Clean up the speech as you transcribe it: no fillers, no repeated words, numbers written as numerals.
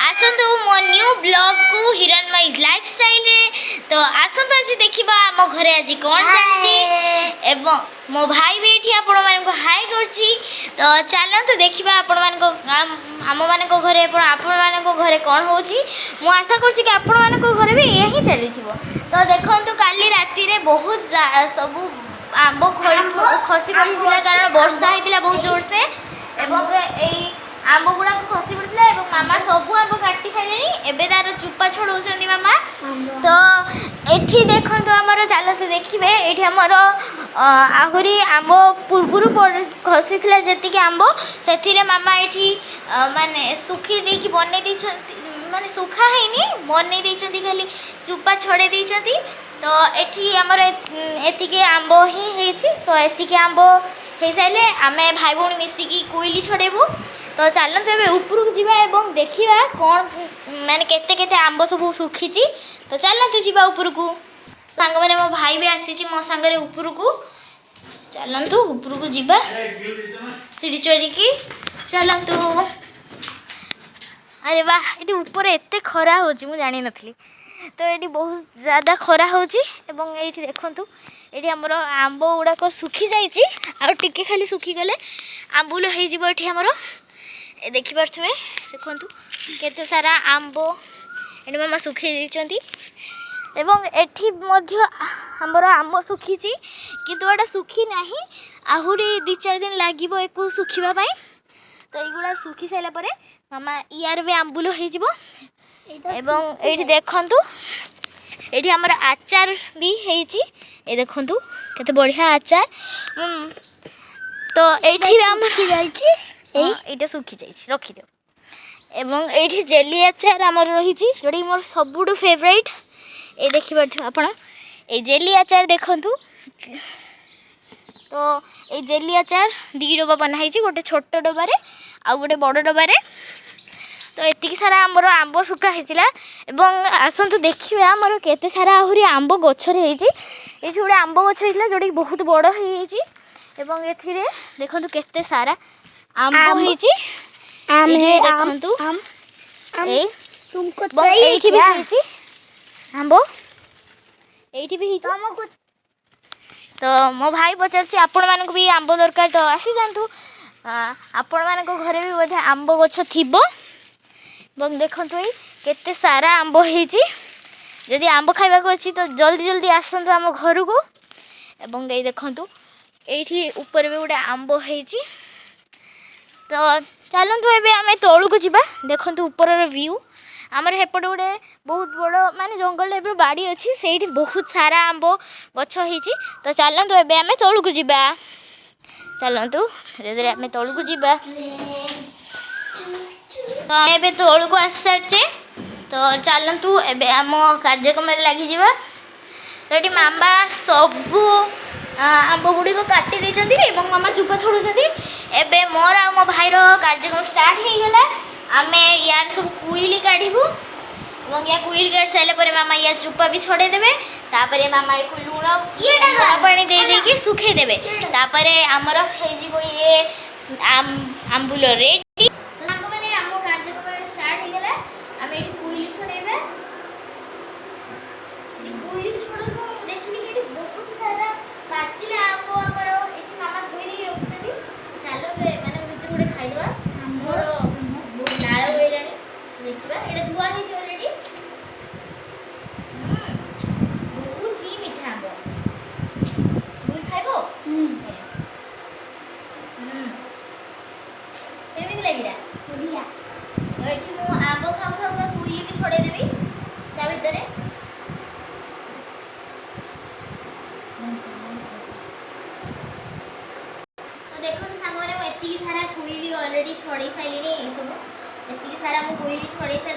ଆସନ୍ତୁ ମୋ ନ୍ୟୁ ବ୍ଲଗ୍କୁ, ହିରଣ୍ମୟୀ ଲାଇଫଷ୍ଟାଇଲରେ। ତ ଆସନ୍ତୁ, ଆଜି ଦେଖିବା ଆମ ଘରେ ଆଜି କ'ଣ ଚାଲିଛି ଏବଂ ମୋ ଭାଇ ବି ଏଠି ଆପଣମାନଙ୍କୁ ହାଇ କରୁଛି। ତ ଚାଲନ୍ତୁ ଦେଖିବା ଆପଣମାନଙ୍କ ଆମମାନଙ୍କ ଘରେ ଏବଂ ଆପଣମାନଙ୍କ ଘରେ କ'ଣ ହେଉଛି। ମୁଁ ଆଶା କରୁଛି କି ଆପଣମାନଙ୍କ ଘରେ ବି ଏହା ହିଁ ଚାଲିଥିବ। ତ ଦେଖନ୍ତୁ, କାଲି ରାତିରେ ବହୁତ ସବୁ ଆମ୍ବ ଖସି ପଡ଼ିଥିଲା, କାରଣ ବର୍ଷା ହେଇଥିଲା ବହୁତ ଜୋରସେ ଏବଂ ଏଇ ଆମ୍ବ ଗୁଡ଼ାକ ଖସି ପଡ଼ିଥିଲା ଏବଂ ମାମା ସବୁ ଆମ୍ବ କାଟି ସାରିଲେଣି। ଏବେ ତାର ଚୁପା ଛଡ଼ଉଛନ୍ତି ମାମା। ତ ଏଠି ଦେଖନ୍ତୁ ଆମର, ଚାଲନ୍ତୁ ଦେଖିବେ, ଏଇଠି ଆମର ଆହୁରି ଆମ୍ବ ପୂର୍ବରୁ ଖସିଥିଲା ଯେତିକି ଆମ୍ବ, ସେଥିରେ ମାମା ଏଠି ମାନେ ଶୁଖେଇ ଦେଇକି ବନେଇ ଦେଇଛନ୍ତି। ମାନେ ଶୁଖା ହେଇନି, ବନେଇ ଦେଇଛନ୍ତି, ଖାଲି ଚୁପା ଛଡ଼େଇ ଦେଇଛନ୍ତି। ତ ଏଠି ଆମର ଏତିକି ଆମ୍ବ ହିଁ ହେଇଛି। ତ ଏତିକି ଆମ୍ବ ହେଇସାରିଲେ ଆମେ ଭାଇ ଭଉଣୀ ମିଶିକି କୁଇଲି ଛଡ଼େଇବୁ। ତ ଚାଲନ୍ତୁ ଏବେ ଉପରକୁ ଯିବା ଏବଂ ଦେଖିବା କ'ଣ ମାନେ କେତେ କେତେ ଆମ୍ବ ସବୁ ଶୁଖିଛି। ତ ଚାଲନ୍ତୁ ଯିବା ଉପରକୁ। ସାଙ୍ଗମାନେ, ମୋ ଭାଇ ବି ଆସିଛି ମୋ ସାଙ୍ଗରେ ଉପରକୁ। ଚାଲନ୍ତୁ ଉପରକୁ ଯିବା ସିଡ଼ି ଚଢ଼ିକି, ଚାଲନ୍ତୁ। ଆରେ ବାଃ, ଏଠି ଉପରେ ଏତେ ଖରା ହେଉଛି, ମୁଁ ଜାଣିନଥିଲି। ତ ଏଠି ବହୁତ ଜ୍ୟାଦା ଖରା ହେଉଛି ଏବଂ ଏଇଠି ଦେଖନ୍ତୁ, ଏଇଠି ଆମର ଆମ୍ବ ଗୁଡ଼ାକ ଶୁଖି ଯାଇଛି। ଆଉ ଟିକେ ଖାଲି ଶୁଖିଗଲେ ଆମ୍ବୁଲ ହେଇଯିବ। ଏଠି ଆମର ଏ ଦେଖିପାରୁଥିବେ, ଦେଖନ୍ତୁ କେତେ ସାରା ଆମ୍ବ ଏଠି ମାମା ଶୁଖେଇ ଦେଇଛନ୍ତି ଏବଂ ଏଠି ମଧ୍ୟ ଆମର ଆମ୍ବ ଶୁଖିଛି, କିନ୍ତୁ ଏଇଟା ଶୁଖି ନାହିଁ। ଆହୁରି 2-4 ଦିନ ଲାଗିବ ଏକୁ ଶୁଖିବା ପାଇଁ। ତ ଏଇଗୁଡ଼ା ଶୁଖି ସାରିଲା ପରେ ମାମା ୟାର ବି ଆମ୍ବୁଲ ହେଇଯିବ। ଏବଂ ଏଇଠି ଦେଖନ୍ତୁ, ଏଇଠି ଆମର ଆଚାର ବି ହେଇଛି। ଏ ଦେଖନ୍ତୁ କେତେ ବଢ଼ିଆ ଆଚାର। ତ ଏଇଠି ଆମର ଯାଇଛି। ଏଇ ଏଇଟା ଶୁଖି ଯାଇଛି, ରଖିଦିଅ। ଏବଂ ଏଇଠି ଜେଲି ଆଚାର ଆମର ରହିଛି, ଯେଉଁଟାକି ମୋର ସବୁଠୁ ଫେଭରାଇଟ୍। ଏ ଦେଖିପାରୁଥିବେ ଆପଣ, ଏଇ ଜେଲି ଆଚାର ଦେଖନ୍ତୁ। ତ ଏଇ ଜେଲି ଆଚାର ଦୁଇ ଡବା ବନା ହେଇଛି, ଗୋଟେ ଛୋଟ ଡବାରେ ଆଉ ଗୋଟେ ବଡ଼ ଡବାରେ। ତ ଏତିକି ସାରା ଆମର ଆମ୍ବ ଶୁଖା ହେଇଥିଲା ଏବଂ ଆସନ୍ତୁ ଦେଖିବା ଆମର କେତେ ସାରା ଆହୁରି ଆମ୍ବ ଗଛରେ ହେଇଛି। ଏଇଠି ଗୋଟେ ଆମ୍ବ ଗଛ ହେଇଥିଲା, ଯେଉଁଟାକି ବହୁତ ବଡ଼ ହେଇଯାଇଛି ଏବଂ ଏଥିରେ ଦେଖନ୍ତୁ କେତେ ସାରା ଆମ୍ବ ଆମ୍ବ। ହେଇଛି। आम ଏଇଠି है। ଦେଖନ୍ତୁ। आम आम। ଏଇ तुमको ଏବଂ चाहिए ଏଇଠି ବି क्या? ହେଇଛି ଆମ୍ବ, ଏଇଠି ବି ହେଇଛି। ତମକୁ ତ ମୋ ଭାଇ ପଚାରୁଛି, ଆପଣମାନଙ୍କୁ ବି ଆମ୍ବ ଦରକାର ତ ଆସିଯାଆନ୍ତୁ। ଆପଣମାନଙ୍କ ଘରେ ବି ବୋଧେ ଆମ୍ବ ଗଛ ଥିବ। ଏବଂ ଦେଖନ୍ତୁ, ଏଇ କେତେ ସାରା ଆମ୍ବ ହେଇଛି। ଯଦି ଆମ୍ବ ଖାଇବାକୁ ଅଛି ତ ଜଲ୍ଦି ଜଲ୍ଦି ଆସନ୍ତୁ ଆମ ଘରକୁ। ଏବଂ ଏଇ ଦେଖନ୍ତୁ, ଏଇଠି ଉପରେ ବି ଗୋଟେ ଆମ୍ବ ହେଇଛି। ତ ଚାଲନ୍ତୁ ଏବେ ଆମେ ତଳକୁ ଯିବା। ଦେଖନ୍ତୁ ଉପରର ଭ୍ୟୁ। ଆମର ହେପଟେ ଗୋଟେ ବହୁତ ବଡ଼ ମାନେ ଜଙ୍ଗଲ ଟାଇପ୍ର ବାଡ଼ି ଅଛି, ସେଇଠି ବହୁତ ସାରା ଆମ୍ବ ଗଛ ହେଇଛି। ତ ଚାଲନ୍ତୁ ଏବେ ଆମେ ତଳକୁ ଯିବା। ଚାଲନ୍ତୁ, ଧୀରେ ଧୀରେ ଆମେ ତଳକୁ ଯିବା। ତ ଆମେ ଏବେ ତଳକୁ ଆସିସାରିଛେ। ତ ଚାଲନ୍ତୁ ଏବେ ଆମ କାର୍ଯ୍ୟକ୍ରମରେ ଲାଗିଯିବା। ତ ଏଠି ମାମା ସବୁ ଆମ୍ବ ଗୁଡ଼ିକ କାଟି ଦେଇଛନ୍ତି ଏବଂ ମାମା ଚୁପା ଛଡ଼ଉଛନ୍ତି। ଏବେ ମୋର ଆଉ ମୋ ଭାଇର କାର୍ଯ୍ୟକ୍ରମ ଷ୍ଟାର୍ଟ ହେଇଗଲା। ଆମେ ୟାର ସବୁ କୁଇଲି କାଢ଼ିବୁ ଏବଂ ୟା କୁଇଲି କାଢ଼ି ସାରିଲା ପରେ ମାମା ୟା ଚୁପା ବି ଛଡ଼େଇ ଦେବେ। ତାପରେ ମାମା ୟାକୁ ଲୁଣ ଲୁଣ ପାଣି ଦେଇ ଦେଇକି ଶୁଖେଇ ଦେବେ। ତାପରେ ଆମର ହେଇଯିବ ଇଏ ଆମ୍ବୁଲ ରେଡ଼ି। ସାଙ୍ଗମାନେ, ଆମ କାର୍ଯ୍ୟକ୍ରମ ଷ୍ଟାର୍ଟ ହେଇଗଲା। ଆମେ ଏଠି କୁଇଲି ଛଡ଼େଇବା। ଏଠି କୁଇଲି ଛଡ଼ଉଛୁ, ମୁଁ ଦେଖିଲି କି ଏଠି ବହୁତ ସାରା ପାଚିଲା ଆମ୍ବ ଆମର ଏଠି ମାମା ଧୋଇ ଦେଇକି ରଖୁଛନ୍ତି। ଚାଲନ୍ତୁ, ଏମାନଙ୍କ ଭିତରୁ ଗୋଟେ ଖାଇଦେବା। ମୋର ବହୁତ ଲାଳ ବୋହିଲାଣି। ଦେଖିବା, ଏଇଟା ଧୁଆ ହେଇଛି ଅଲରେଡ଼ି। ବହୁତ ହି ମିଠା ଆମ୍ବ। ବହୁତ ଖାଇବ। କେମିତି ଲାଗିଲା? ବଢିଆ। ତ ଏଠି ମୁଁ ଆମ୍ବ ଖାଉ ଖାଉ କୁଇଲି ବି ଛଡ଼େଇ ଦେବି ତା ଭିତରେ। ତ ଦେଖନ୍ତୁ ସାଙ୍ଗମାନେ, ମୁଁ ଏତିକି ସାରା କୁଇଲି ଅଲରେଡ଼ି ଛଡ଼େଇ ସାରିଲିଣି। ଏଇସବୁ ଏତିକି ସାରା ମୁଁ କୁଇଲି ଛଡ଼େଇ ସାରିଛି।